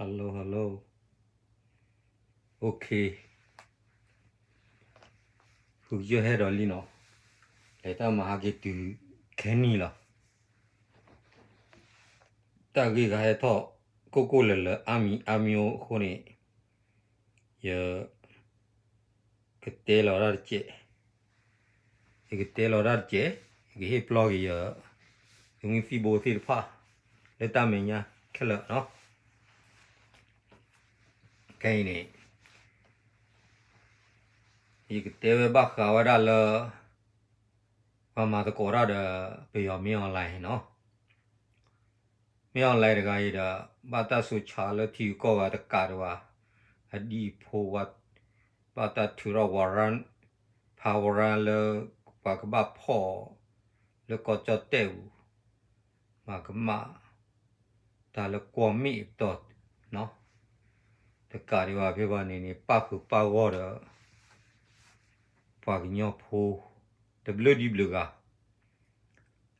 Hello, hello. Okay. ဃုကယၢၢ်ဟဲဒီးလံနီၤ, လဲၤတၢ်မၤဟးက့ၤတုၤခဲနံၤလီၤ. တၢ်ဂ့ၢ်ဂၤဟဲထီၣ် ကိၢ်ကိၢ်လၢၤလၢၤ အါမံၤအါမံၤအဃိန့ၣ် ယ ကတဲလီၤတၢ်တစဲး, ယကတဲလီၤတၢ်တစဲး, ယကဟ့ၣ်ပျီက့ၤယ သုးမုၢ်သံၣ်ဘိသ့ၣ်တဖၣ် လၢတၢ်မဲာ်ညါခဲလၢာ်နီၤ. ခဲအံၤန့ၣ် ယကတဲဝဲဘၣ်ဃးဝဲဒၣ်လၢ ပှၤမၤသကိးတၢ်ဒီး ပယီၤမင်းအောင်လှိုင်နီၤ. မင်းအောင်လှိုင်တဂၤအံၤဒီး ဘၣ်တၢ်စိဆးလၢထံဂုၤကီၢ်ဂၤတကးဒံးဘၣ်, အဒံၣ်ဖိဝဲ ဘၣ်တၢ်ထုးထီၣ် warrant, ဖး warrant လၢ ပှၤကဘၣ်ဖီၣ် လၢကီၢ်ကၠီၣ်တဲၣ်ပူၤ မၤကမၣ် တၢ်လၢကွီၢ်မ့ၣ်အတီၢ် တကးဒံးဘၣ်ဖဲဘၣ်န့ၣ်န့ၣ် ပၣ်ဃုာ်ပၣ်ဂီၢ်ဒီး ပှၤကညီဖိ တဘျုးဒ်ဘျုးဂၤ,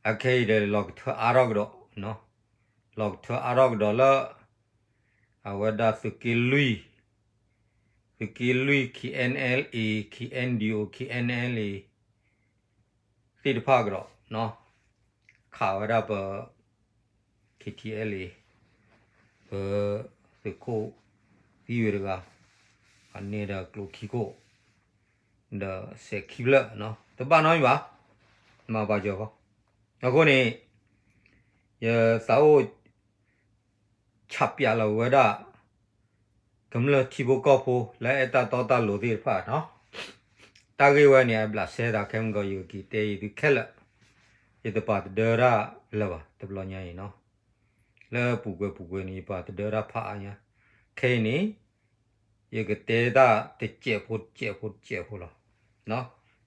အခဲအံၤဒီးလီၤကထၢအါထီၣ်ကဒီး, လီၤကထၢအါထီၣ်ကဒီးလၢ အဝဲဒၣ်သုးက့လွံၢ်, သုးက့လွံၢ် KNLA, KNDO, KNLA သ့ၣ်တဖၣ်ကဒီး ခးဝဲဒၣ်ပ KTLA, ပသုးခိၣ်သံဝ့တဂၤ, အန့ၣ်ဒီးကျိခံခိၣ် ဒီးစဲးခံဖျၢၣ် တဘၣ်နီတမံၤဘၣ်, မၤပာ်စၢၤဃီ. အဃိန့ၣ် ယသးအိၣ် ဆးပၠးလီၤဝဲဒၣ် ကမျၢၢ်ထံဖိကီၢ်ဖိလၢအဲၣ်တၢ်တီတၢ်လိၤသ့ၣ်တဖၣ်နီၤ. တၢ်ဂ့ၢ်ဝဲန့ၣ် အဘျးစဲသးခဲမုၢ်ဂီၤ ယကက့ၤတဲအံၤသုခဲလၢာ်, ယတပာ်တဒၢတၢ်လၢၤဘၣ် တဘျီညါအံၤနီၤ. လၢပူၤကွဲၤပူၤကွဲၤန့ၣ် ယပာ်တဒၢတၢ်ဖးအါညါ, ခဲအံၤန့ၣ် ယကတဲတၢ်တစဲးဖိတစဲးဖိတစဲးဖိလီၤ.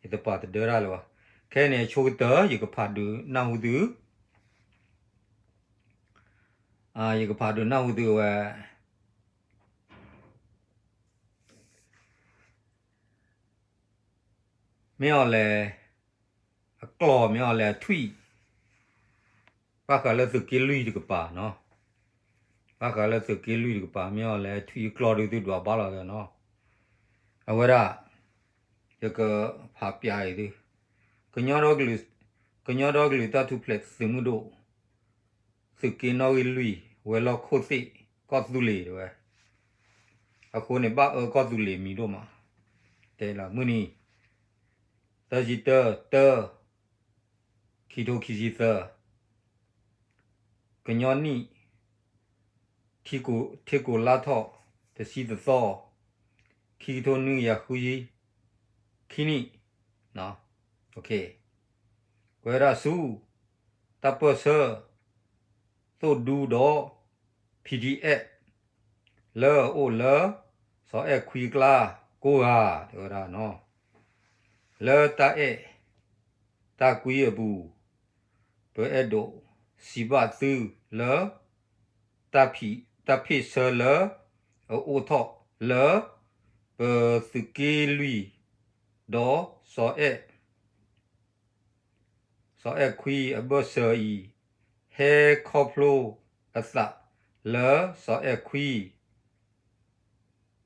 ယတပာ်တဒၢတၢ်လၢၤဘၣ်. ခဲအံၤန့ၣ် အဆိကတၢၢ် ယကဖးဒုးနၢ်ဟူသု, ယကဖးဒုးနၢ်ဟူသုဝဲ မ့ၢ်အီၤလဲၣ် အကျီၢ် မ့ၢ်အီၤလဲၣ်အထွံၣ်, ဘၣ်ဃးလၢသုးက့လွံၢ်တကပၤနီၤ, ဘၣ်ဃးလၢသုးက့လွံၢ်တကပၤ မ့ၢ်အီၤလဲၣ်အထွံၣ်အကျီၢ်ဒုးသုဒွးဘၣ်လီၤနီၤ. အဝဲဒၣ် ယကဖးပၠးအံၤသု, ကညီဒီကလုာ်, ကညီဒီကလုာ်တၢ်ထူၣ်ဖျဲးသုးမုၢ်ဒိၣ် သုးက့နီၣ်ဂံၢ်လွံၢ် ဝဲၤလီၢ်ခိၣ်သ့ၣ် ကီၢ်သူလ့ၤတဲဝဲ, အဃိန့ၣ် ဘၣ်အၢကီၢ်သူလ့ၤမံၤဒိၣ်မး, တဲလီၤမုၢ်နံၤ သၢဆံတၢ တၢ ခံထိခံဆံသၢ, ကညီနံၣ် ထံကိၤလါထီၣ် တဆံတသီ, ခံကထိနွံကယၤဃုဆံ ခံနံၣ်, ကွဲးဝဲဒၣ်ဆူ တၢ်ပၢၢ်ဆၢ သိၣ်ဒူဒီး PDF လၢအအိၣ်လၢ စီၤအဲၣ်ခွံအကျါ ကိးဂၤ တဲဝဲဒၣ်နီၤ, လၢတၢ်အဲၣ်တၢ်ကွံအပူၤ ပအဲၣ်ဒိးစံးဘၣ်သုလၢ တၢ်ဖံးတၢ်ဖ့ၣ်ဆၢလၢအအိၣ်ထီၣ်လၢ ပသုးက့လွံၢ် ဒီးစီၤအဲၣ် စီၤအဲၣ်ခွံအဘၢၣ်စၢၤအံၤ ဟဲခီဖျိအသးလၢစီၤအဲၣ်ခွံ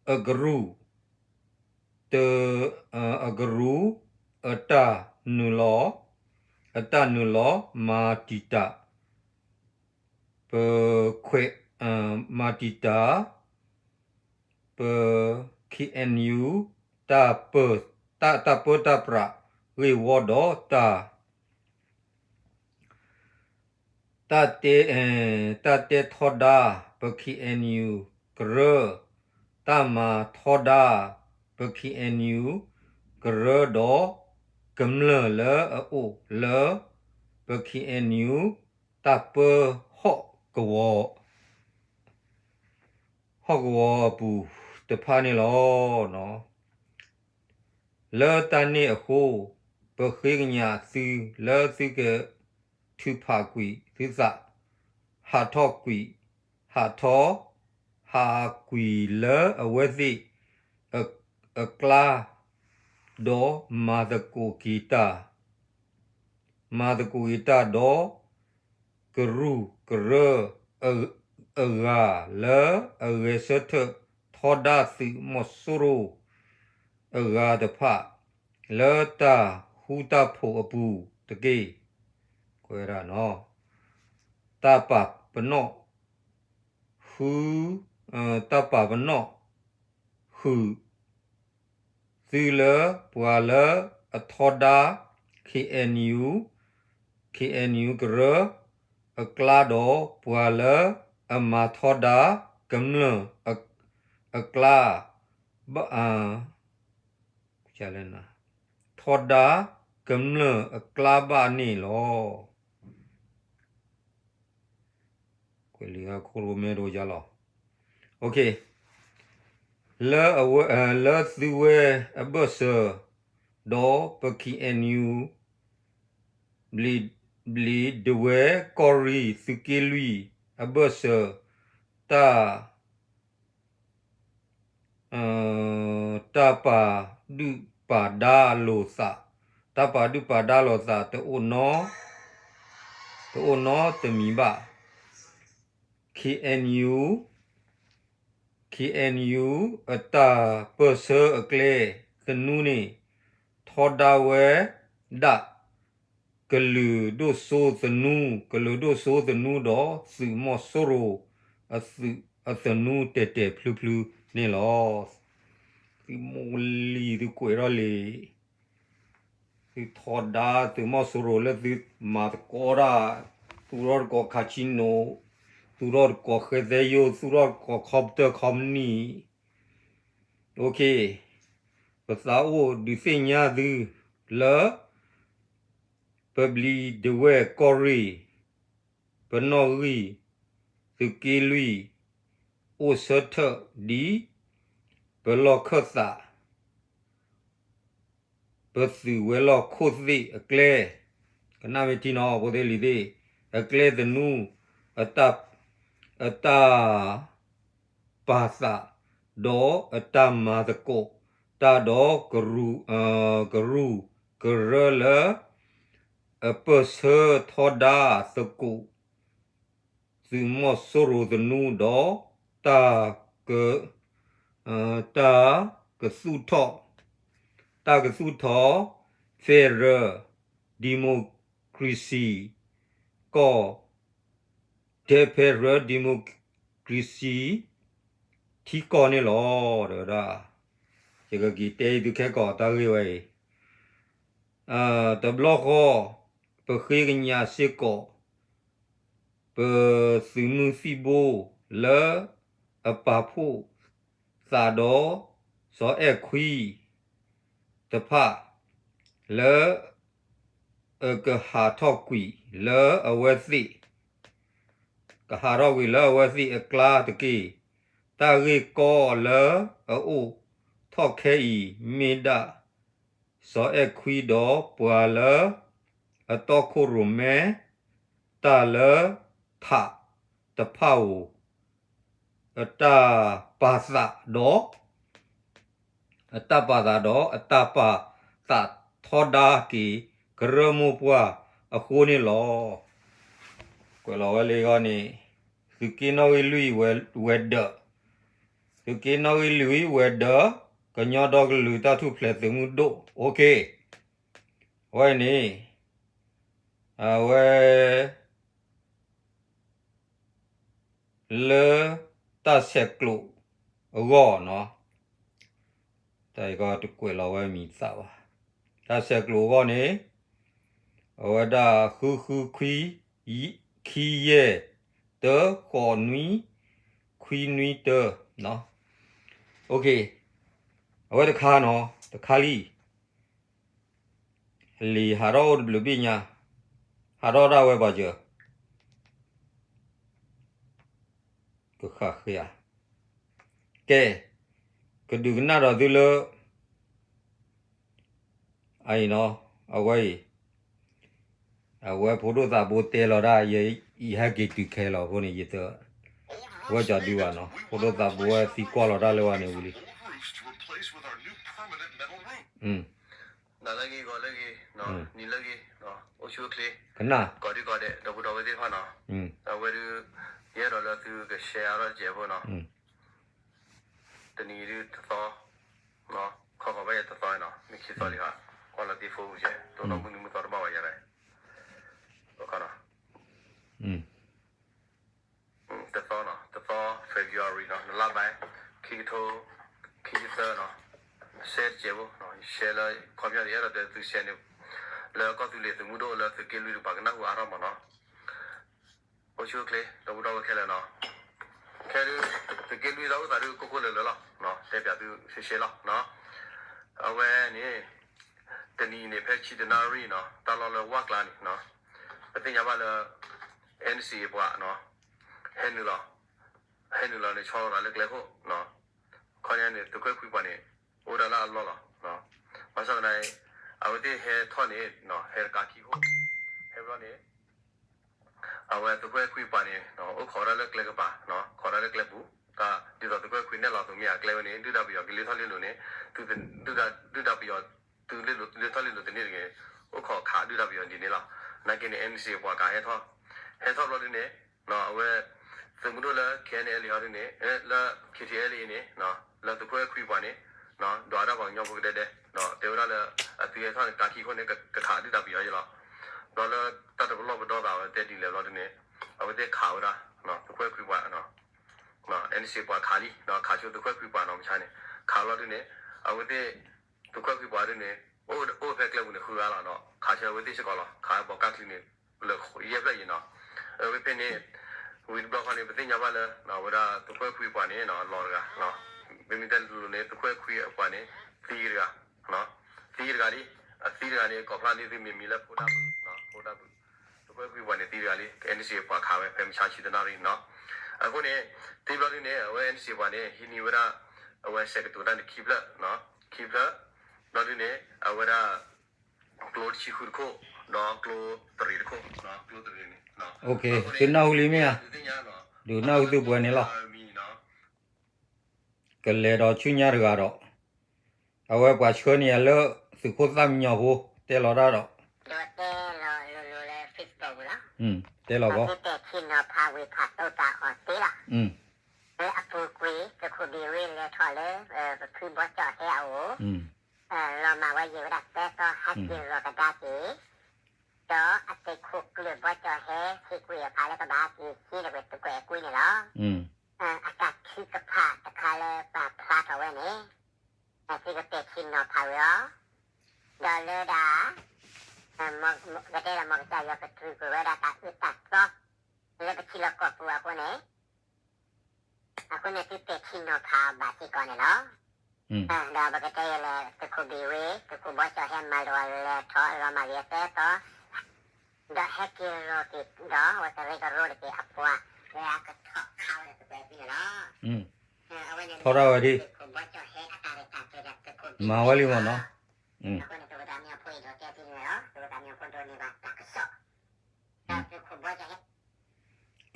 အကရူၢ် တ အကရူၢ် အတၢ်နုာ်လီၤ အတၢ်နုာ်လီၤမၤတံာ်တာ် ပခွဲး မၤတံာ်တာ် ပ KNU တၢ်ပၢ တၢ် တၢ်ပၢတၢ်ပြးဂ့ၢ်ဝီဒီးတၢ် တၢ်တဲ တၢ်တဲထီဒါပ KNU ကရၢ, တၢ်မၤထီဒါပ KNU ကရၢဒီး ကမျၢၢ်လၢအအိၣ်လၢ ပ KNU တၢ်ပၢဟီၣ်ကဝီၤ ဟီၣ်ကဝီၤအပူၤတဖၣ်န့ၣ်လီၤ. လၢတၢ်န့ၣ်အဃိ ပဃ့ကညးသုလၢသုကထုးဖးကွံာ်သုသး, ဟးထီၣ်ကွံာ်, ဟးထီၣ်, ဟးကွံာ်လၢအဝဲသ့ၣ်အကျါ, ဒီးမၤသကိးက့ၤတၢ် မၤသကိးက့ၤတၢ်ဒီး ကရူၢ်ကရၢ အ အဂၤလၢအဂဲၤဆၢထၢၣ်ထီဒါသုးမီၤစိရိၤအဂၤတဖၣ် လၢတၢ်ဃူတၢ်ဖိးအပူၤတက့ၢ်. ကွဲးဒၣ်နီၤ, တၢ်ပာ်ပနီၣ် ဃု, တၢ်ပာ်ပနီၣ် ဃုာ် သုလၢပှၤလၢအထီဒါ KNU, KNU ကရၢအကျါဒီး ပှၤလၢအမၤထီဒါကမျၢၢ်အကျါ ဘၣ် ထီဒါကမျၢၢ်အကျါဘၣ်န့ၣ်လီၤ. ကွဲးလံာ်ခိၣ်ရိမဲဒိယါလီၤ. လၢအဝဲ လၢသုဝဲအဘၢၣ်စၢၤ ဒီးပ KNU ဘျံး ဘျံးဒဝဲၢ်ကီၢ်ရ့ၣ် သုးက့လွံၢ်အဘၢၣ်စၢၤ တၢ် တၢ်ပာ်ဒုၣ်ပာ်ဒါလိာ်သး, တၢ်ပာ်ဒုၣ်ပာ်ဒါလိာ်သးတအိၣ်နီ တအိၣ်နီတမံၤဘၣ်. KNU, KNU အတၢ်ပၢၢ်ဆၢအကျဲသနူန့ၣ် ထီဒါဝဲဒၣ် ကလုာ်ဒိၣ်စိသနူ, ကလုာ်ဒိၣ်စိသနူဒီးသုးမီၤစိရိၤအသုးအသနူတဲာ်တဲာ်ဖျုဖျုန့ၣ်လီၤ. သုးမိၢ်လံၤ သုကွဲးထီၣ်လံာ်, သုထီဒါသုးမီၤစိရိၤလၢသုမၤသကိးတၢ်, သူၣ်ထီၣ်သကိး casino, သူၣ်ထီၣ်သကိးဃဲသဲယိၣ်, သူၣ်ထီၣ်သကိး computer company, OK, ပသးအိၣ်ဒုးသ့ၣ်ညါသုလၢ ပဘျံးဒဝဲၢ်ကီၢ်ရ့ၣ်, ပနီၣ်ဂံၢ်, သုးက့လွံၢ်, အိၣ်ဆၢထၢၣ်ဒ် ပလီၢ်ခၢၣ်သး, ပသုးဝဲၤလီၢ်ခိၣ်သ့ၣ်အကျဲ, ကနၣ်မ့ၢ်ထံနီၤ ဖိသ့ၣ်လံၤသ့ၣ်, အကျဲသနူ, အတၢ် အတၢ် ပာ်သး, ဒီးအတၢ်မၤသကိးတၢ်ဒီး ကရူၢ်, ကရူၢ်ကရၢလၢ အပၢၢ်ဆၢထီဒါသကိး သုးမီၤစိရိၤသနူဒီး တၢ်က တၢ်ကသူၣ်ထီၣ်, တၢ်ကသူၣ်ထီၣ် Federal Democracy ကီၢ် တဲ Federal Democracy ထံကီၢ်န့ၣ်လီၤ. တဲဝဲဒၣ်, ယကက့ၤတဲအံၤသုခဲကိာ်တၢ်ဂ့ၢ်ဝဲအံၤ, တဘျီဃီ ပဃ့ကညးစ့ၢ်ကီး ပသုးမုၢ်သံၣ်ဘိလၢအပာ်ဖှိၣ်သးဒီး စီၤအဲၣ်ခွံတဖၣ် လၢ အကဟးထီၣ်ကွံာ်လၢအဝဲသ့ၣ်, ကဟးထီၣ်ကွံာ်လၢအဝဲသ့ၣ်အကျါတက့ၢ်. တၢ်ဂ့ၢ်ကီလၢအအိၣ်ထီၣ်ခဲအံၤ မ့ၢ်ဒၣ် စီၤအဲၣ်ခွံဒီးပှၤလၢ အတီခိၣ်ရိၣ်မဲ တၢ်လၢ ထးတဖၣ်ဧိၤ အတၢ်ပာ်သးဒီး အတၢ်ပာ်သးဒီး အတၢ်ပာ်သးထီဒါက့ၤ ကရၢမိၢ်ပှၢ်အဃိန့ၣ်လီၤ. ကွဲးလီၤဝဲလၢအဂီၢ်န့ၣ် သုးက့နီၣ်ဂံၢ်လွံၢ်ဝဲၤဒၢး, သုးက့နီၣ်ဂံၢ်လွံၢ်ဝဲၤဒၢး, ကညီဒီကလုာ်တၢ်ထူၣ်ဖျဲးသုးမုၢ်ဒိၣ် OK, အဝဲန့ၣ် အဝဲ လၢတၢ်ဆဲးကျိးအဂီၢ်နီၤ, တၢ်အံၤကီတကွဲးလီၤဝဲမံၤသၣ်ဘၣ်, တၢ်ဆဲးကျိးအဂီၢ်န့ၣ် အဝဲဒၣ်ဃုဃုခွံ ခံယဲၢ် တၢ ဃိးနွံ ခွံနွံတၢ, OK, အဝဲတခါနီၤ တခါလံ လံာ်ဟးထီၣ်အိၣ်တဘျုးဘ့ၣ်ညါ, ဟးထီၣ်ဒၣ်ဝဲပှၤစၢၤ, ကဃၣ်ဃ့ဧါ, ကဲ, ကဒုးကနၣ်ဒီးသုလၢ အအံၤနီၤ, အဝဲအံၤ, အဝဲဖိဒိၣ်သးဘိတဲလီၤဒၣ် ယဟဲက့ၤတုၤခဲလီၤအဃိန့ၣ် ယတ ဝဲကၠီဒုဘၣ်နီၤ, ဖိဒိၣ်သးဘိဝဲသံကွၢ်လီၤတၢ်လၢဝဲန့ၣ်ဝံၤလံ နၤလၢဂ့ၤ ဂီၤလၢဂ့ၤ နံၤလၢဂ့ၤ အိၣ်ဆူၣ်အိၣ်ချ့ ကနၣ် ကိးဒံကိးဒဲး ဒီပုၢ်ဒီဝဲၢ်သ့ၣ်တဖၣ်နီၤ, အဝဲဒုး ယအဲၣ်ဒိးလၢသုက share အါထီၣ်တစဲးဖိနီၤ, တနံၤဒုတသီ, ခီခီဘၣ်ယဲတသီနီၤ, မ့ၢ်ခံသီလံဧါ, ကွၢ်လီၤတံၢ်ဖိယဲ, တိၢ်နီၣ်မုၢ်နံၤမုၢ်သီတဘၣ်ဝဲယဲ, တသီနီၤ, တသီ February နီၤ, နလါဘဲ, ခံကထိ ခံဆံသၢနီၤ, share တစဲးဖိ, share လၢ ခီပညီန့ၣ် အဲၣ်ဒိးတဲသု share န့ၣ်, လၢကီၢ်သူလ့ၤသုးမုၢ်ဒိၣ်လၢသုးက့လွံၢ်တကပၤကနၢ်ဟူအါထီၣ်မးနီၤ. အိၣ်ဆူၣ်အိၣ်ချ့ ဒီပုၢ်ဒီဝဲၢ်ခဲလၢာ်နီၤ, ခဲဒုး သုးက့လွံၢ်တၢ်အိၣ်သးဒုးကိၢ်ကိၢ်လၢၤလၢၤလီၤ, တဲပၠးသုရှဲရှဲလီၤ. အဝဲန့ၣ် တနံၤအံၤန့ၣ်ဖဲဆံတနၣ်ရံၣ်နီၤ, တၢ်လီၢ်လၢဝၣ်ကျါန့ၣ်, ပသ့ၣ်ညါဘၣ်လၢ NCA ပှၤနီၤ, ဟဲနုာ်လီၤ, ဟဲနုာ်လီၤန့ၣ် ဆီလီၤသးလၢကျဲခိၣ်, ခီန့ၣ်န့ၣ် သုးခိၣ်အဲၣ်ခွံပှၤန့ၣ် အိၣ်ဒၣ်လၢအလီၢ်လီၤ. ဘၣ်ဆၣ်သနာ်က့ အဝဲသ့ၣ်ဟဲထီၣ်န့ၣ် ဟဲတကးခံခိၣ်, ဟဲဘျီန့ၣ် အဝဲသုးခိၣ်အဲၣ်ခွံပှၤန့ၣ် အိၣ်ခိးဝဲဒၣ်လၢကျဲကပၤ, ခိးဒၣ်လၢကျဲပူၤ, တၢ်ဒ်သိးသုးခိၣ်အဲၣ်ခွံနဲၣ်လီၤသုးမ့ၢ်အကျဲဝဲန့ၣ် ဒုၣ်ဒါပယီၤက့ၤလၢထီၣ်လ့လိာ်န့ၣ်, ဒုၣ်ဒါပယီၤ သုးလ့လိာ်လၢထီၣ်လ့လိာ်တန့ၢ်တဂ့ၤ, အိၣ်ခိးခးဒုၣ်ဒါပယီၤဒ်န့ၣ်လီၤ. နာ်က့န့ၣ် NCA ပှၤကးဟဲထီၣ်, ဟဲထီၣ်ဘျီဒုန့ၣ် အဝဲ သုးမုၢ်ဒိၣ်လၢ KNLA အီၤဒုန့ၣ်, လၢ KTLA န့ၣ်, လၢသုးခိၣ်အဲၣ်ခွံပှၤန့ၣ် ဒွးဒၣ်ပှၤကညီဖိကဒဲဒဲ, တဲဝဲဒၣ်လၢ အသုဟဲထီၣ်န့ၣ် ကးခံခိၣ်န့ၣ် ကခးဒုၣ်ဒါပယီၤယဲလီၤ. ဘျီလၢတၢ်တပလီၢ်ပဒီသးဝဲတဲဒ်လဲၣ်ဘျီဒုန့ၣ်, အဝဲသ့ၣ်ခးဝဲဒၣ် သုးခိၣ်အဲၣ်ခွံပှၤ NCA ပှၤခးလံ, ခးဆိသုးခိၣ်အဲၣ်ခွံပှၤနီၤ မဆါန့ၣ်, ခးလီၤဒုန့ၣ်, အဝဲသ့ၣ် သုးခိၣ်အဲၣ်ခွံပှၤဒုန့ၣ် အိၣ်ဖဲကျဲပူၤန့ၣ်ဃုဂၤလီၤဒီး ခးဆၢအဝဲသ့ၣ်စ့ၢ်ကီးလီၤ. ခးဘီးကၢ်ချံန့ၣ် လၢယဲၢ်ဖျၢၣ်အံၤနီၤ. အဝဲဖဲန့ၣ် ဝံၤတဘျီဃီန့ၣ် ပသ့ၣ်ညါဘၣ်လၢ အဝဲဒၣ်သုးခိၣ်အဲၣ်ခွံပှၤန့ၣ် လီၤတဂၤ, မ့မ့ၢ်တဲလိၤလိၤန့ၣ် သုးခိၣ်အဲၣ်ခွံအပှၤန့ၣ် သံတဂၤ, သံတဂၤလံ. အသံတဂၤန့ၣ် ကိးဖျါန့ၢ်သုမ့ၢ်မံၤလၢဖိဒၣ်ဘုၣ်, ဖိဒၣ်ဘုၣ်, သုးခိၣ်အဲၣ်ခွံပှၤန့ၣ်သံတဂၤလံ. NCA ပှၤခးဝဲဖဲမုၢ်ဆါဆံတနၣ်ရံၣ်နီၤ. အဃိန့ၣ် သံဘျီဒုန့ၣ် အဝဲ NCA ပှၤန့ၣ် ဟံးန့ၢ်ဝဲဒၣ် အဝဲစဲးကတိၤတၢ်န့ၣ်ခံဖျၢၣ်, ခံဖျၢၣ်, ဘျီဒုန့ၣ် အဝဲဒၣ် ကျိတဆံဃုတခိၣ်, ဒီးကျိတရံးတခိၣ်, ကျိတရံးန့ၣ်, သုနၢ်ဟူလံမ့ၢ်ဧါ, ဒုးနၢ်ဟူသုပှဲၤန့ၣ်လီၤ. ကလဲၤဒီးဆူညါတဂၤဒီး, အဝဲပှၤဆှၢန့ၢ်ယၤလၢ သုးခိၣ်သၣ်မံညီၤဖိ တဲလီၤတၢ်ဒီး, တဲလီၤကီး, လၢအပူၤကွံာ်သုးခိၣ်ဘံၤဝ့လဲၤထီၣ်လၢ ပဖုဘီကၠီၣ်ဟဲအအိၣ်, လီၤမၢ်ဝဲယံာ်ဝဲဒၣ်သၢသီ ဟဲက့ၤလီၤကဒါက့ၤ, ဒီးအသုးခိၣ်ကျၢၢ်ဘီကၠီၣ်ဟဲ ဟ့ၣ်ကွံာ်အဖးလၢကဘၣ်ဟဲက့ၤဟံးန့ၢ်ဝဲသုးခိၣ်အဲၣ်ခွံန့ၣ်လီၤ. အတၢ်ထုကဖၣ်တခါလၢပာ်ဖျါထီၣ်ဝဲန့ၣ်, သုကပဲာ်ထံနီၤဖးဝဲအီၤ, ဒီးလၢဒၣ် ကတဲဒီး မ်ကစၢ်ယွၤကတြူာ်ကွံာ်ဝဲဒၣ်တၢ်အၢတၢ်သီ လၢပထံလီၢ်ကီၢ်ပူၤအဃိန့ၣ်, အဃိန့ၣ်သုပဲာ်ထံနီၤဖးအီၤဘၣ်စ့ၢ်ကီးန့ၣ်လီၤ. ဒီးပကတဲယဲလၢ သုးခိၣ်ဘံၤဝ့ သုးခိၣ်ဘီကၠီၣ်ဟဲမၤတဝီလဲၤထီၣ် လီၤမၢ်ဝဲသၢသီ ဒီးဟဲက့ၤလီၤက့ၤဒီး အဝဲကရၢကရိတက့ၢ်အပှၤ လၢအကထီၣ်ခးဝဲဒၣ်သုးခိၣ်အဲၣ်ခွံန့ၣ်လီၤ. ထီၣ်ဒၣ်ဝဲဒၣ်, မၤဝဲလံမ့ၢ်နီၤ,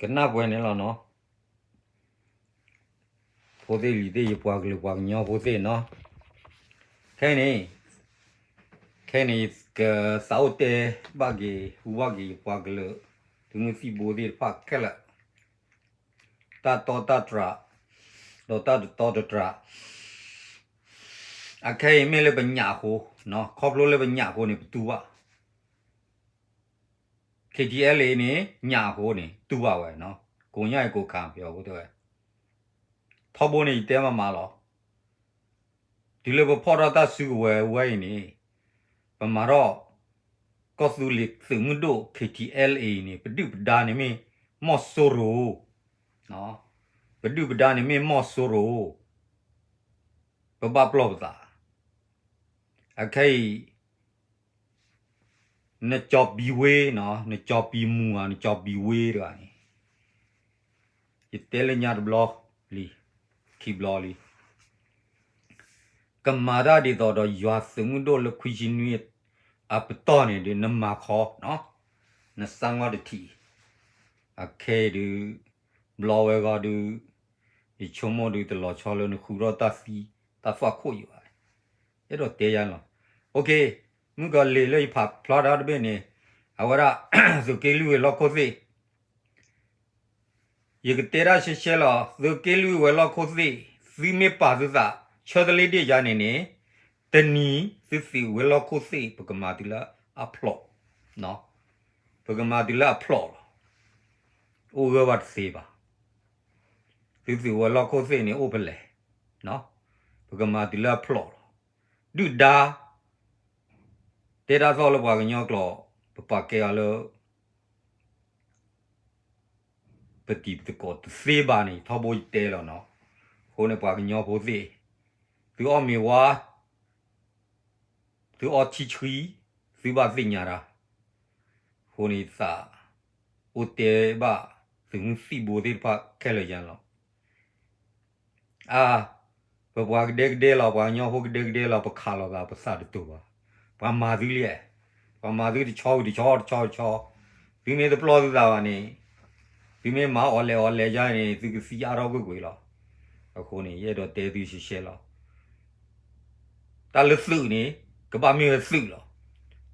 ကနၣ်ပှဲၤန့ၣ်လီၤနီၤ. ဖိသ့ၣ်လံၤသ့ၣ် ယပှၤကလုာ်ပှၤကညီဖိသ့ၣ်နီၤ, ခဲအံၤန့ၣ်, ခဲအံၤန့ၣ် ကသးအိၣ်တဲဘၣ်က့ၤ ဟူဘၣ်က့ၤယပှၤကလုာ် သုးမုၢ်သံၣ်ဘိသ့ၣ်တဖၣ်ခဲလၢာ်, တၢ်တီတၢ်တြၢ်, ဒီးတၢ်တတီတတြၢ်, အခဲအံၤမ့ၢ်လၢပညၣ်အဃိ, ခီဖျိလၢပညၣ်အဃိန့ၣ် ပတူၢ်ဘၣ် KTLA န့ၣ် ညၣ်အဃိန့ၣ် တူၢ်ဘၣ်ဝဲနီၤ, ကိးညါအံၤကိးခါ ပယီၤဖိတဲဝဲ, ထီဘိန့ၣ် ယတဲမးမးလီၤ. တုၤလၢပဖီၣ်ထီၣ်တၢ်စုကဝဲၤဝဲအံၤန့ၣ်, ပမၤထီၣ် ကီၢ်သူလ့ၤသုးမုၢ်ဒိၣ် KTLA အံၤန့ၣ် ပဒုၣ်ပဒါန့ၣ်မ့ၢ် မီၢ်စိရိၤ, ပဒုၣ်ပဒါန့ၣ်မ့ၢ်မီၢ်စိရိၤ, ပဘၣ်ပလီၢ်ပသး, အခဲအံၤ နကၠီၤပံၤဝ့နီၤ, နကၠီၤပံၤမူၤဧါ, နကၠီၤပံၤဝ့တဂၤန့ၣ်, ယတဲလၢညါတဘျီလံ, ခံဘျီလံ, ကမၤတၢ်ဒ်သိးဒီးယွၤသုးမုၢ်ဒိၣ်လၢခွံဆံနွံ အပတီၢ်န့ၣ်ဒီး နမၤခီ, နစၢ်ငီၢ်တထံၣ်, အခဲအံၤဒုး ဘျီဝဲဂီၢ်ဒုး, ယဆိကမိၣ်ဒုး တလီၤဆီလၢနဃုထီၣ်တၢ်သံ တၢ်သွၣ်ခိၣ်ယံၤဘၣ်, အဲၣ်ဒိးတဲယါလီၤ. မုၢ်ကီၤလံၤလၢယဖးဖျါတၢ်တဘ့ၣ်န့ၣ်, အဝဲဒၣ် သုးက့လွံၢ်ဝဲၤလီၢ်ခိၣ်သ့ၣ် ယကတဲဒၣ်ရှဲရှဲလီၤ, သုးက့လွံၢ်ဝဲၤလီၢ်ခိၣ်သ့ၣ်, သုမ့ၢ်ပာ်သုသး ဆၢတလ့ဒ့ၣ်ယါန့ၣ်န့ၣ်, တနံၤသုသ့ၣ်ဝဲၤလီၢ်ခိၣ်သ့ၣ် ပကမၤသုလၢအဖျိး, ပကမၤသုလၢအဖျိးလီၤ. အိၣ်ဂၢၢ်ဘၣ်တသ့ဘၣ်. သုသ့ၣ်ဝဲၤလီၢ်ခိၣ်သ့ၣ်န့ၣ်အိၣ်ဖဲလဲၣ်, ပကမၤသုလၢအဖျိးလီၤ. ဒုၣ်ဒါ တဲတၢ်သီၣ်လၢပှၤကညီကျိာ်, ပပာ်ကဲအီၤလၢ ပတံၤပသကိးတသ့ဘၣ်န့ၣ် ထီဘိယတဲလီၤနီၤ. အဃိန့ၣ်ပှၤကညီဖိသ့ၣ်, သုအီၣ်မ့ၤဝါ, သုအီထံဆှံ, သုဘၣ်သ့ၣ်ညါတၢ်. အဃိန့ၣ်ယသးအိၣ်တဲဘၣ်သုးမုၢ်သံၣ်ဘိသ့ၣ်တဖၣ်ခဲလၢာ်ယါလီၤ. အါ, ပပှၤကဒဲကဒဲလီၤ, ပှၤကညီဖိကဒဲကဒဲလီၤ, ပခးလိာ်သးပသးတတူာ်ဘၣ်. ပှၤမၤသုလံ, ပှၤမၤသုတဆီဝံၤတဆီ တဆီတဆီ, သုမ့ၢ်တပျီသုသးဘၣ်န့ၣ်, သုမ့ၢ်မၤအီၣ်လဲၣ်အီၣ်လဲၣ်ယါန့ၣ် သုကသံအါထီၣ်ကွ့ၢ်ကွ့ၢ်လီၤ. အဃိန့ၣ် ယအဲၣ်ဒိးတဲသုရှဲရှဲလီၤ. တၢ်လၢသုးန့ၣ် ကဘၣ်မ့ၢ်ဝဲသုးလီၤ.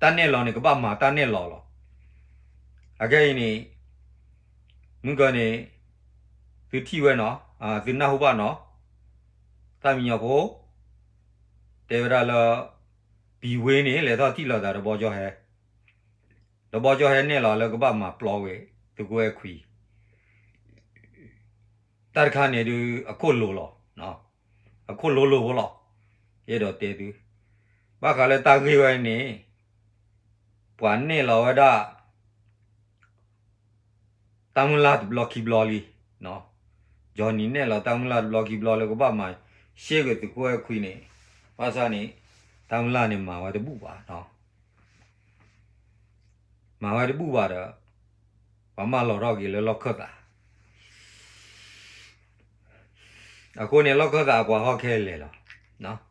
တၢ်နဲၣ်လီၤန့ၣ် ကဘၣ်မၤတၢ်နဲၣ်လီၤလီၤ. အခဲအံၤန့ၣ် မုၢ်ကီၢ်န့ၣ် သုထံၣ်ဝဲနီၤ, သုနၢ်ဟူဘၣ်နီၤ, တၢ်မံညီဖိ တဲဝဲဒၣ်လၢ ဘံၤဝ့န့ၣ် လဲၤထီၣ်ထံၣ်လိာ်သးဒီးဘီကၠီဟဲ, ဒီးဘီကၠီဟဲနဲၣ်လီၤလၢကဘၣ်မၤပျီဝဲ သုးခိၣ်အဲၣ်ခွံ တၢ်တခါန့ၣ်ဒုး အခိၣ်လိၤလီၤ, အခိၣ်လိၤလိၤဖိလီၤ. ယအဲၣ်ဒိးတဲသု, ဘၣ်ဃးလၢတၢ်ဂ့ၢ်ဝဲန့ၣ် ပှၤနဲၣ်လီၤဝဲဒၣ် တၢ်မုၢ်လၢ်တဘျီခံဘျီလံ, Johnny နဲၣ်လီၤတၢ်မုၢ်လၢ်တဘျီခံဘျီလၢကဘၣ်မၤ ရှဲကွံာ်သုးခိၣ်အဲၣ်ခွံန့ၣ်, ဘၣ်ဆၣ်န့ၣ် တၢ်မုၢ်လၢ်န့ၣ်မၤဝဲတဘူၣ်ဘၣ် မၤဝဲတဘူၣ်ဘၣ်ဒီး ပှၤမၢလီၤထီၣ်က့ၤလၢလီၢ်ခၢၣ်သး. အဃိန့ၣ် လီၢ်ခၢၣ်သးအပှၤဟီၣ်ခဲလဲၣ်လီၤ, လဲၤ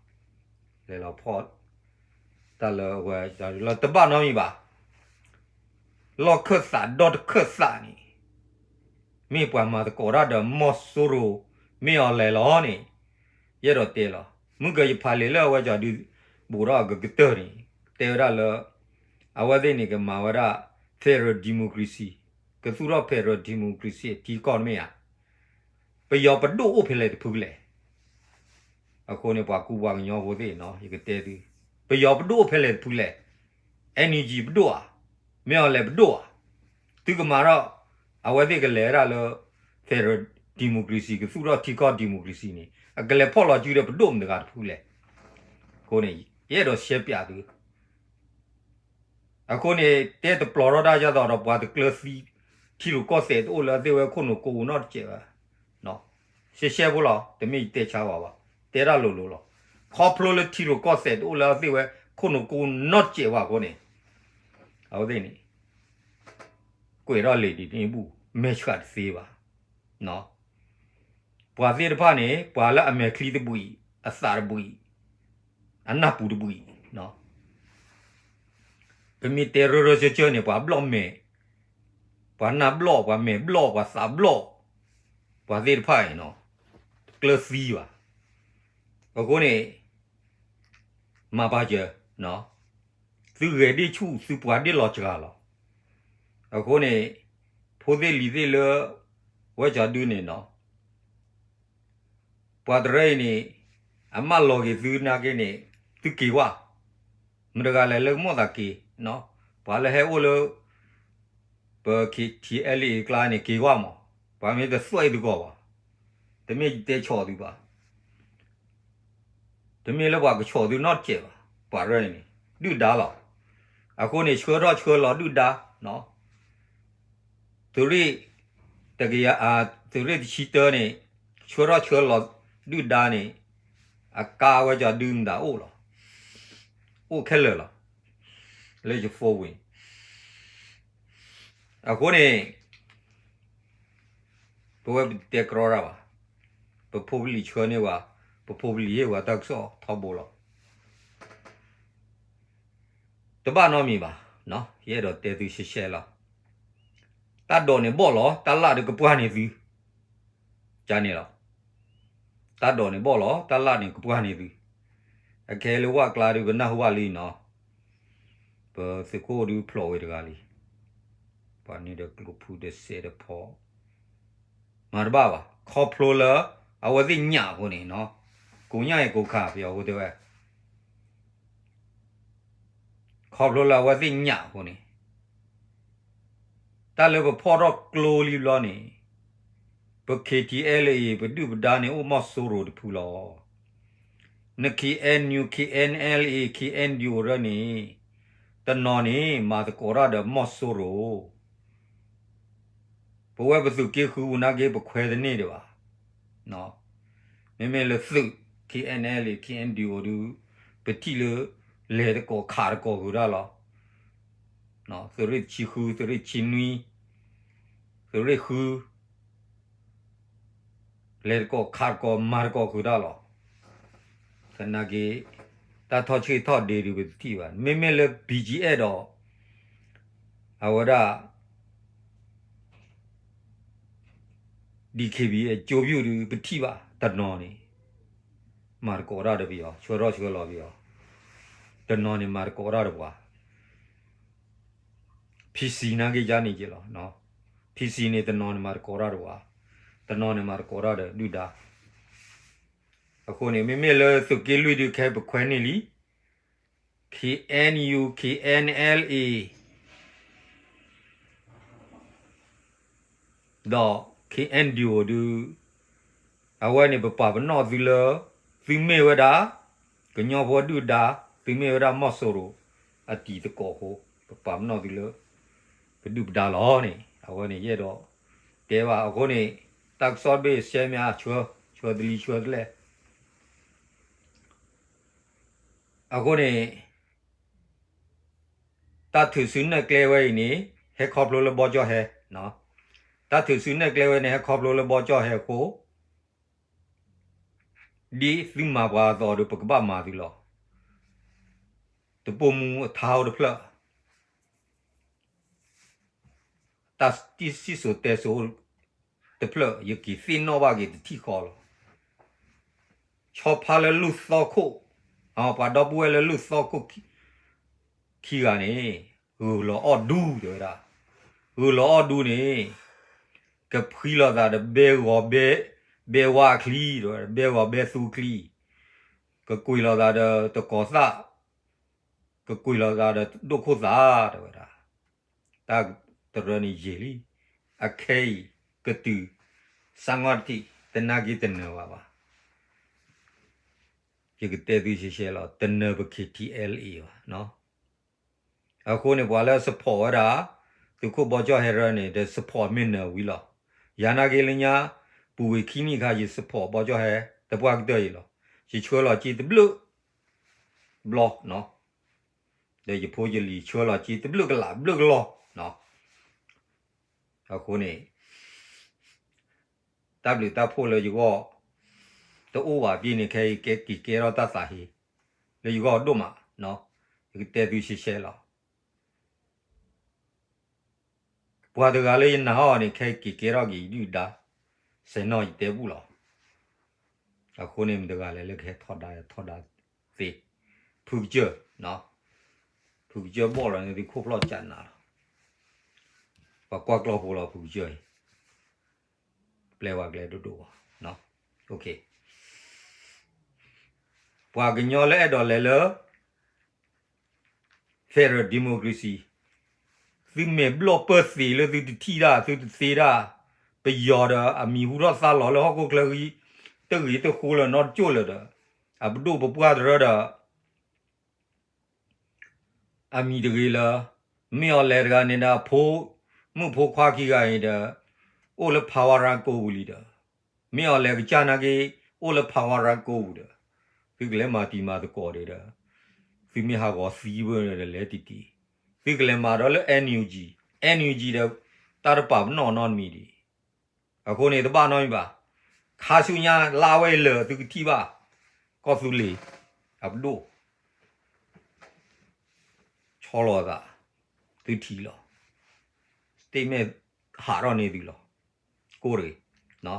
လီၤဖီၣ် တၢ်လၢအဝဲလၢတဘၣ်နီတမံၤဘၣ်. လီၢ်ခၢၣ်သးဒီတခၢၣ်သးန့ၣ် မ့ၢ်ပှၤမၤသကိးတၢ်ဒီးမီၤစိရိၤ မ့ၢ်အီၤလဲၣ်လီၤန့ၣ် ယအဲၣ်ဒိးတဲလီၤ. မုၢ်ကၢၤယဖးလံာ်လၢအဝဲကၠီဒုး ဘူးထီၣ်အကကတၢၢ်န့ၣ် တဲဝဲဒၣ်လၢ အဝဲသ့ၣ်န့ၣ်ကမၤဝဲဒၣ် federal democracy, ကသူၣ်ထီၣ် federal democracy အထံကီၢ်မ့ၢ်ဧါ. ပယီၤပဒိၣ်အိၣ်ဖဲလဲၣ်တဖုလဲၣ်. အဃိန့ၣ် ပှၤကူပှၤကညီဖိသ့ၣ်နီၤ ယကတဲသု, ပယီၤပဒိၣ်အိၣ်ဖဲလဲၣ်တဖုလဲၣ်. NUG ပဒိၣ်ဧါ, မ့ၢ်အီၤလဲၣ်ပဒိၣ်ဧါ. သုကမၤထီၣ် အဝဲသ့ၣ်ကလဲၤဝဲဒၣ်လၢ federal democracy ကသူၣ်ထီၣ်ထံကီၢ် democracy န့ၣ် အကလဲၤဖီၣ်လီၤစုဒီးပဒိၣ်မတၤတဂၤတဖုလဲၣ်. အဃိန့ၣ် ယအဲၣ်ဒိးရှဲပၠးသု အဃိန့ၣ် တဲတပျီၤထီၣ်တၢ်ယၤသိးဒီးပှၤတကျၢၤသံ ထံရူၢ်ကီၢ်သဲးတအိၣ်လၢအသ့ၣ်ဝဲခိၣ်နူာ်ကိးပူၤနီတစဲးဘၣ်. ရှဲရှဲဖိလီၤ, တမ့ၢ်ယတဲဆါဝဲဘၣ်, တဲတၢ်လိၤလိၤလီၤ. ခီဖျိလၢထံရူၢ်ကီၢ်သဲးတအိၣ်လၢအသ့ၣ်ဝဲခိၣ်နူာ်ကိးပူၤနီတစဲးဘၣ်အဃိန့ၣ် အဝဲသ့ၣ်န့ၣ် ကွဲးထီၣ်လံာ်ဒ်န့ၣ်အပူၤ မဲာ်ဆှးတသ့ဘၣ်. ပှၤသ့ၣ်တဖၣ်န့ၣ် ပှၤလၢအမဲာ်ချံတဘှံး, အသးတဘှံး, အနၢ်ပူၤတဘှံး, ပမ့ၢ်တဲရၢရၢဆၢဆၢန့ၣ် ပှၤဘျီၣ်မဲာ်, ပှၤနၢ်ဘျီၣ်, ပှၤမဲာ်ဘျီၣ်, ပှၤသးဘျီၣ်, ပှၤသ့ၣ်တဖၣ်အံၤ တကျၢၤသံဘၣ်. အဃိန့ၣ် မၤပာ်စၢၤ, သုဂဲၤဒ့ၣ်ဆူၣ် သုပှၤဒ့ၣ်လီၤစှၤလီၤ. အဃိန့ၣ် ဖိသ့ၣ်လံၤသ့ၣ်လၢ ဝဲကၠီဒုန့ၣ်နီၤ ပှၤတရၢအံၤန့ၣ် အမၢလီၤက့ၤသုနာ်က့န့ၣ် သုက့ၤဝဲ, မတၤတဂၤလဲၣ်လၢကမိၣ်သးက့ၤ, ပှၤလၢဟဲအိၣ်လၢ ပ K T L A အကျါန့ၣ် က့ၤဝဲမး, ပှၤမ့ၢ်တသွဲၣ်အံၤတဂီၢ်ဘၣ်, တမ့ၢ်ယတဲဆီၣ်သုဘၣ်. တမ့ၢ်လၢပှၤကဆီၣ်သုနီတစဲးဘၣ်, ပှၤရၢန့ၣ် ဒုၣ်ဒါလီၤ. အဃိန့ၣ် ဆှၢထီၣ်ဆှၢလီၤဒုၣ်ဒါ, သုးရ့ၣ်တကယၤ, သုးရ့ၣ်တဆံတၢန့ၣ် ဆှၢထီၣ်ဆှၢလီၤဒုၣ်ဒါန့ၣ် အကါဝဲကၠီဒုမတၤအိၣ်လီၤ, အိၣ်ခဲလၢာ်လီၤ, လၢယ phone ဝံၤ အဃိန့ၣ် ပဝဲပတဲကြီတၢ်ဘၣ်, ပဖိပလံၤဆှၢန့ၢ်ဝဲ, ပဖိပလံၤဟ့ၣ်ဝဲတၢ်ကစီၣ်ထီဘိလီၤ. တဘၣ်နီတမံၤဘၣ်, ယအဲၣ်ဒိးတဲသုရှဲရှဲလီၤ. တၢ်ဒိးန့ၣ်ဘီၣ်လီၤ, တၢ်လၣ်ဒုးကပှၢ်န့ၢ်သု, ကန့ၣ်လီၤ. တၢ်ဒိးန့ၣ်ဘီၣ်လီၤ, တၢ်လၣ်န့ၣ်ကပှၢ်န့ၢ်သု. အခဲလၢဝၣ်ကျါဒုး ပနၢ်ဟူဘၣ်လံနီၤ, ပသုးခိၣ်ဒုးဖျိးဝဲတဂၤလံ, ပှၤန့ၣ်ဒီးကျိဖုဒီးစဲးဒီးဖီ မၤတဘၣ်ဘၣ်. ခီဖျိလၢ အဝဲသ့ၣ်ညၣ်အဃိန့ၣ်, ကိးညၣ်အံၤကိးခါ ပယီၤဖိတဲဝဲ, ခီဖျိလၢအဝဲသ့ၣ်ညၣ်အဃိန့ၣ်, တၢ်လၢပဖီၣ်ထီၣ်ကျိလံဘျီန့ၣ်, ပ K T L A ပဒုၣ်ပဒါန့ၣ် အိၣ်မီၢ်စိရိၤတဖုလီၤ. န K N U, K N L A, K N D O ဒၣ်န့ၣ်, တနီၤန့ၣ် မၤသကိးတၢ်ဒီးမီၢ်စိရိၤ ပဝဲပသုးက့ဃုပူၤနာ်က့ ပခွဲးတန့ၢ်ဒံးဘၣ်. မ့မ့ၢ်လၢသုး K N L A, K N D O ဒုး, ပထံၣ်လၢ လဲၤသကိးခးသကိးဃုာ်တၢ်လီၤ. သုးရ့ၣ်တဆံဃု, သုးရ့ၣ်တဆံနွံ, သုးရ့ၣ်ဃု လဲၤသကိးခးသကိးမၤသကိးဃုာ်တၢ်လီၤ. သနာ်က့ တၢ်ထီၣ်ဆံၣ်ထီၣ်ဒ့ဒုးပတထံၣ်ဘၣ်. မ့မ့ၢ်လၢ B G F ဒီး အဝဲဒၣ် D K B A ကၠိပၠူၣ်ဒုး ပထံၣ်ဘၣ်တနီၤန့ၣ် မၤသကိးတၢ်ဒီးပယီၤ, ဆှၢထီၣ်ဆှၢလီၤပယီၤ, တနီၤန့ၣ်မၤသကိးတၢ်ဒီးပှၤ P C နာ်က့ယါန့ၣ်က့လီၤ. P C န့ၣ် တနီၤန့ၣ်မၤသကိးတၢ်ဒီးပှၤ, တနီၤန့ၣ်မၤသကိးတၢ်ဒီးဒုၣ်ဒါ. အဃိန့ၣ် မ့မ့ၢ်လၢသုးက့လွံၢ်ဒုး ခဲအံၤပခွဲးန့ၢ်လံ, K N U, K N L A ဒီး K N D O ဒုး, အဝဲန့ၣ် ပပာ်ပနီၣ်သုလၢ သုမ့ၢ်ဝဲဒၣ် ကညီဖိဒုၣ်ဒါ, သုမ့ၢ်ဝဲဒၣ်မီၢ်စိရိၤ အတံၤသကိးအဃိ, ပပာ်ပနီၣ်သုလၢ ပဒုၣ်ပဒါလီၤန့ၣ်, အဝဲန့ၣ်ယအဲၣ်ဒိးတဲဘၣ်. အဃိန့ၣ် တၢ်ကစီၣ်တဘ့ၣ်ဆှၢမ့ၢ်အဆှၢ, ဆှၢတလံဆှၢတလဲၣ်. အဃိန့ၣ် တၢ်ထုးစုနဲၣ်ကျဲဝဲအံၤန့ၣ် ဟဲခီဖျိလၢဘီကၠီၣ်ဟဲ, တၢ်ထုးစုနဲၣ်ကျဲဝဲန့ၣ် ဟဲခီဖျိလၢဘီကၠီၣ်ဟဲအဃိ, ဒ်သုမၤပှၤအသိးဒီး ပကဘၣ်မၤသုလီၤ. တပိာ်မူအထါအိၣ်တဖျၢၣ်, တၢ်စံၣ်စိၤတဲစိၤတဖျၢၣ် ယက့ၤသ့ၣ်နီၣ်ဘၣ်က့ၤတထံၣ်ဃီလီၤ. ဆီဖါလၢလူၢ်သီခိၣ်, ပှၤဒီပုၢ်ဝဲၢ်လၢလူၢ်သီခိၣ်ခံဂၤန့ၣ် ဂုာ်လီၤအီၣ်ဒူတဲဝဲဒၣ်, ဂုာ်လီၤအီၣ်ဒူန့ၣ် ကဖှံလီၤသးဒီးဘဲဂီၤဘဲ, ဘဲဝါအချံ, ဘဲဂီၤဘဲသူအချံ, ကကွံာ်လီၤသးဒီးတကီၤသၣ်, ကကွံာ်လီၤသးဒီးဒိၣ်ခိၣ်သၣ်တဲဝဲဒၣ်. တၢ်တရၢန့ၣ်ယံာ်လံ, အခဲအံၤကတုၤ စၢ်ငီၢ်တထံၣ် သနာ်က့တနၢၤဘၣ်ဘၣ်. ယကတဲသုရှဲရှဲလီၤ, တနၢၤပ K T L A ဘၣ်. အဃိန့ၣ် ပှၤလၢ support ဝဲဒၣ် သုးခိၣ်ဘီကၠီၣ်ဟဲရၢန့ၣ် ဒီး support မ့ၢ်နၢၤဝံၤလီၤ. ယၤနာ်က့လၢညါ ပူၤဝ့ၤခံနံၣ်အခါ ယ support ဘီကၠီၣ်ဟဲ သပှၢ်ကတၢၢ်အံၤလီၤ. ယဆှၢလီၤစ့တဘျုးဘျီ ဒီးယဖိယလံၤဆှၢလီၤစ့တဘျုးကလးဘျုးကလီ အဃိန့ၣ် တၢ်ဘျုးတၢ်ဖှိၣ်လၢယဂီၢ် တအိၣ်ဘၣ်ပ့ၢ်န့ၣ် ခဲအံၤက့ၤကဲထီၣ်တၢ်သးဟ့ လၢယဂီၢ်ဒိၣ်မး, ယကတဲသုရှဲရှဲလီၤ. ပှၤတဂၤလၢယနာ်အီၤန့ၣ် ခဲအံၤက့ၤကဲထီၣ်က့ၤယဒုၣ်ဒါ စဲးနီၣ်ယတဲဘူၣ်လီၤ. အဃိန့ၣ် မတၤတဂၤလဲၣ်လၢကဟဲထီဒါထီဒါသ့, ဖုကစၢၢ်, ဖုကစၢၢ်ဘီၣ်လီၤန့ၣ်သုခိၣ်ဖျီၣ်ကနးလီၤ. ပှၤကွၢ်ကျီၢ်ဖိလီၤ ဖုကစၢၢ်အံၤ, ပျဲဝဲကျဲဒိၣ်ဒိၣ်ဘၣ်. ပှၤကညီလၢအဲၣ်ဒိးလဲၤလၢ Federal Democracy, သုမဲာ်ဘျီၣ်ပၢၢ်သ့လၢသုတထံၣ်တၢ် သုတသ့တၢ်, ပယီၤဒီးအမံၤဟူထီၣ်သါလီၤလၢဟီၣ်ခိၣ်ချၢဃံ တဂ့ၤတဃိလၢၤနီတကၠိၢ်လၢၤဒီး အပဒိၣ်ပပှၢ်တရၢဒီး အမံၤတဂ့ၤလၢ မ့ၢ်အီၤလဲၤတဂၤန့ၣ်ဒီး ဖိမုၣ်ဖိခွါခံဂၤအံၤဒီး အိၣ်လၢဖးဝါရၤကိပူၤလံဒီး မ့ၢ်အီၤလဲၤကစၢ်နာ်က့ အိၣ်လၢဖးဝါရၤကိပူၤဒီး သုကလဲၤမၤတံၤမၤသကိးဒီး သုမ့ၢ်ဟးဂီၤသံဘၣ်ဒီးလဲၤတံၢ်တံၢ်, သုကလဲၤမၤဒီးလၢ NUG, NUG ဒီး တၢ်တပာ်ပနီၣ်နီတမံၤဒံး. အဃိန့ၣ် တဘၣ်နီတမံၤဘၣ်. ခါဆူညါလါဝဲအံၤလၢာ် သုကထံၣ်ဘၣ် ကီၢ်သူလ့ၤ အပဒိၣ် ဆီလီၤသး သုထံၣ်လီၤ. statement ဟးထီၣ်န့ၢ်သုလီၤ. ကိၢ်တဂ့ၤ,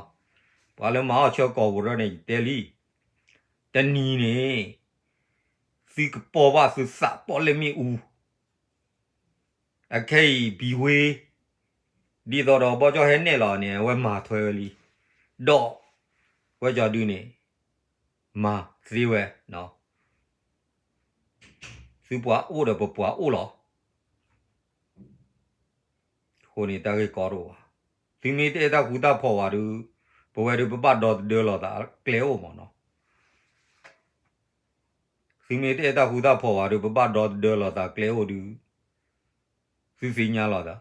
ပှၤလၢမၤအီၣ်ဆၢကိာ်ပူၤရၢန့ၣ် ယတဲလံ, တနံၤန့ၣ် သုကပိာ်ဘၣ်သုသးပီၣ်လဲၣ်မ့ၣ်အူ အခဲအံၤ ဘံဝ့ ဒ်သိးဒီးဘီကၠီၣ်ဟဲနဲၣ်လီၤန့ၣ် အဝဲမၤထွဲဝဲလံ. ဒီး ဝဲကၠီဒုန့ၣ် မၤသ့ဝဲ, သုပှၤအိၣ်ဒီးပပှၤအိၣ်လီၤ. အဃိန့ၣ်တၢ်ဂ့ၢ်ကီတအိၣ်ဘၣ်. သုမ့ၢ်တအဲၣ်တၢ်ဃူတၢ်ဖိးဝဲဒုး ပဝဲဒုးပဘၣ်ဒီသဒၢလီၤသးကျဲအိၣ်မးနီၤ. သုမ့ၢ်တအဲၣ်တၢ်ဃူတၢ်ဖိးဝဲဒုး ပဘၣ်ဒီသဒၢလီၤသးကျဲအိၣ်ဒုး သုသ့ၣ်ညါလီၤသး,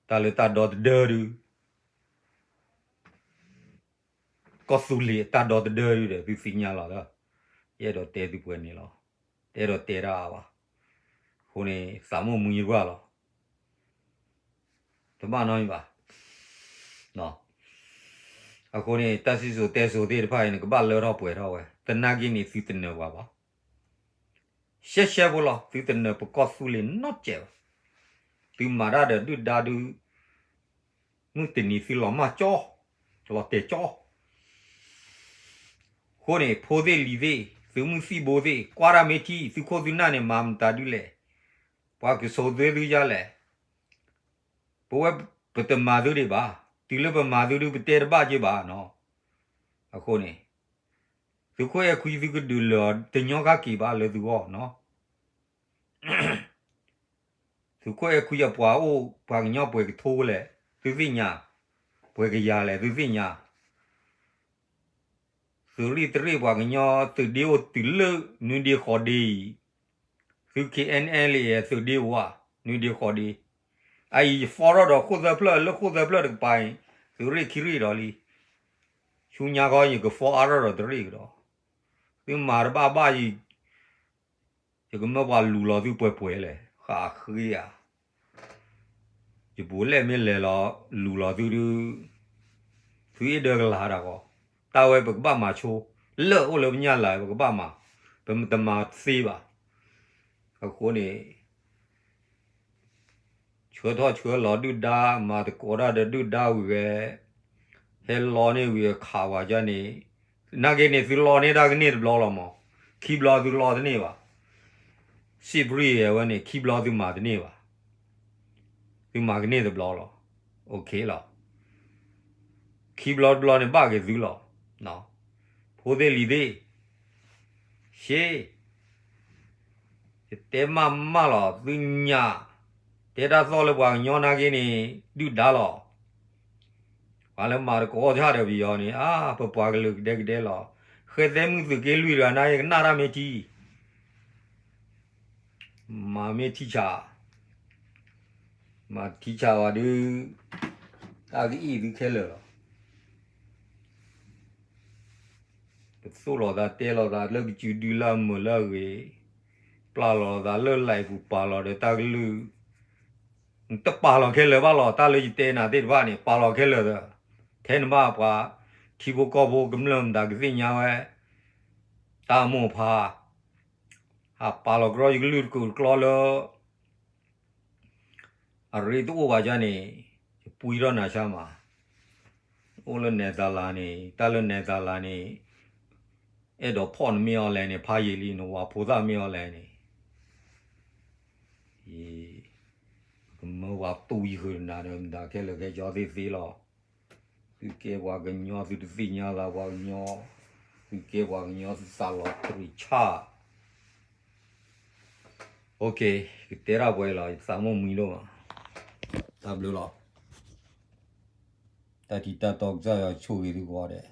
တၢ်လၢတၢ်ဒီသဒၢဒုး ကီၢ်သူလ့ၤအတၢ်ဒီသဒၢဒုးဒီး သုသ့ၣ်ညါလီၤသး, ယအဲၣ်ဒိးတဲသုပှဲၤန့ၣ်လီၤ. တအဲၣ်ဒိးတဲတၢ်အါဘၣ်. အဃိန့ၣ် သးမိၢ်မှံယဘၣ်လီၤ. တဘၣ်နီတမံၤဘၣ်. အဃိန့ၣ် တၢ်စံၣ်စိၤတဲစိၤသ့ၣ်တဖၣ်အံၤန့ၣ် ကဘၣ်လၢထီၣ်ပှဲၤထီၣ်ဝဲ, သနာ်က့န့ၣ် သုတနၢၤပှၤဘၣ်. ရှဲရှဲဖိလီၤ, သုတနၢၤပကီၢ်သူလ့ၤနီတစဲးဘၣ်. သုမၤတၢ်ဒီးဒုၣ်ဒါဒုး မုၢ်တနံၤသုလီၤမၢ်ကၠီ, လီၤတဲာ်ကၠီ. အဃိန့ၣ် ဖိသ့ၣ်လံၤသ့ၣ် သုးမုၢ်သံၣ်ဘိသ့ၣ် ကွၢ်တၢ်မ့ၢ်ထံ သုခိၣ်သုနၢ်န့ၣ် မၤမတၤဒုလဲၣ်. ပှၤကဆိးသုသုယါလဲၣ်. ပဝဲပတမၤသုဒံးဘၣ်. တုၤလၢပမၤသုဒုး ပတဲတဘၣ်က့ဘၣ်နီၤ. အဃိန့ၣ် သုးခိၣ်အဲၣ်ခွံသုကဒုးလၢာ်တညီကါက့ၤဘၣ်လၢသုဂီၢ်နီၤ. သုးခိၣ်အဲၣ်ခွံအပှၤအိၣ် ပှၤကညီပှဲၤကထိလဲၣ် သုသ့ၣ်ညါ, ပှဲၤကယၤလဲၣ် သုသ့ၣ်ညါ. သုးရ့ၣ်တရ့ၣ်ပှၤကညီသုးဒ့အိၣ်တုၤလၢနွံဒ့ဃိးဒ့အံၤ, သု K N L A သုးဒ့အိၣ်ဧါ, နွံဒ့ဃိးဒ့. အအံၤယ form ထီၣ်ဒီးခိၣ်သၢဖျၢၣ် လၢခိၣ်သၢဖျၢၣ်တကပၤအံၤ သုးရ့ၣ်ခံရ့ၣ်ဒီးလံ. ဆူညါခီယက form အါထီၣ်ဒီးတရ့ၣ်ကဒီး, သုမၤတဘၣ်ဘၣ်အံၤ ယကမၢပှၤလူၤလီၤသုပှဲၤပှဲၤလဲၣ် ဃးဃ့ဧါ. ယပူၤလဲၣ်မ့ၢ်လဲၤလီၤ လူၤလီၤသုဒုး သုအ့ၣ်ဒၢကလၤတၢ်ဂီၤ, တၢ်ဝဲပကဘၣ်မၤဆိ, လၢအိၣ်လၢပညၣ်လၤ ပကဘၣ်မၤ, ပတမၤသ့ဘၣ်. အဃိန့ၣ် ဆှၢထီၣ်ဆှၢလီၤဒုၣ်ဒါ မၤသကိးတၢ်ဒီးဒုၣ်ဒါဝံၤဝဲ, ဟဲလီန့ၢ်ဝံၤအခးဝဲဒၣ်န့ၣ်, နာ်က့န့ၣ် သုလီန့ၢ်တၢ်ကန့ၢ်တဘျီလီၤမး, ခံဘျီသုလီတန့ၢ်ဘၣ်. စံးပြံဝဲန့ၣ် ခံဘျီသုမၤတန့ၢ်ဘၣ်. သုမၤကန့ၢ်တဘျီလီၤ. OK လီၤ. ခံဘျီတဘျီန့ၣ်ဘၣ်က့ၤသုလီၤ. ဖိသ့ၣ်လံၤသ့ၣ်, ရှ့, ယတဲမးမးလီၤ သုညါ, တဲတၢ်သီၣ်လၢပှၤကညီနာ်က့န့ၣ် ဒုၣ်ဒါလီၤ. ပှၤလၢမၤတကိးဆၣ်ဒီးပယီၤန့ၣ် အါ ပပှၤကလုာ်ကဒဲကဒဲလီၤ. ဃဲသဲမုၢ်သုးက့လွံၢ်တဂၤနာ်က့ကနၣ်တၢ်မ့ၢ်ထံ မၤမ့ၢ်ထံဆး, မၤထံဆးဝဲဒုး တၢ်ကအံၣ်သုခဲလၢာ်လီၤ. ပသိၣ်လိာ်သးတဲလိာ်သးလၢကစုဒုလၢအမုာ်လၢအဂ့ၤ, ပျၢ်လိာ်သးလၢလဲပူၤပာ်လီၤဒီးတၢ်ကလုၢ်, နတပာ်လီၤခဲလၢာ်ဘၣ်လီၤ. တၢ်လၢယတဲနၤသ့ၣ်တဖၣ်န့ၣ် ပာ်လီၤခဲလၢာ်ဒီး, ထဲနဘၣ်ပှၤထံဖိကီၢ်ဖိကမျၢၢ်မတၤကသ့ၣ်ညါဝဲ, တၢ်အမိၢ်ဖါ ဟးပာ်လီၤကရီယကလုၢ်တကူာ်တကျီလၢ အရ့တအိၣ်ဘၣ်ယၤန့ၣ်, ယပှံထီၣ်နၤဆါမး, အိၣ်လၢနဲသၤလၤန့ၣ်, တၢ်လၢနဲသၤလၤန့ၣ်, အဲၣ်ဒိးဖီၣ်နမ့ၢ်အီၤလဲၣ်န့ၣ် ဖးယံာ်လံ နဝၤဖိသၣ်မ့ၢ်အီၤလဲၣ်န့ၣ်, ကမၢပှၤတူၢ်ယဃုာ်နၤဒီး မတၤခဲလၢာ်ခဲဆ့သ့သ့လီၤ. သုကဲပှၤကညီ သုတသ့ၣ်ညါလၢပှၤကညီ, သုကဲပှၤကညီ သုသးလီၤတရံးဆၣ်. OK, ကတဲတၢ်ပှဲၤလီၤ ယသးမိၣ်မှံဒိၣ်မး, တၢ်ဘျုးလီၤ. တၢ်ထံၣ်တၢ်တီကစၢ်ယွၤဆိၣ်ဂ့ၤသုကိးဂၤဒဲး.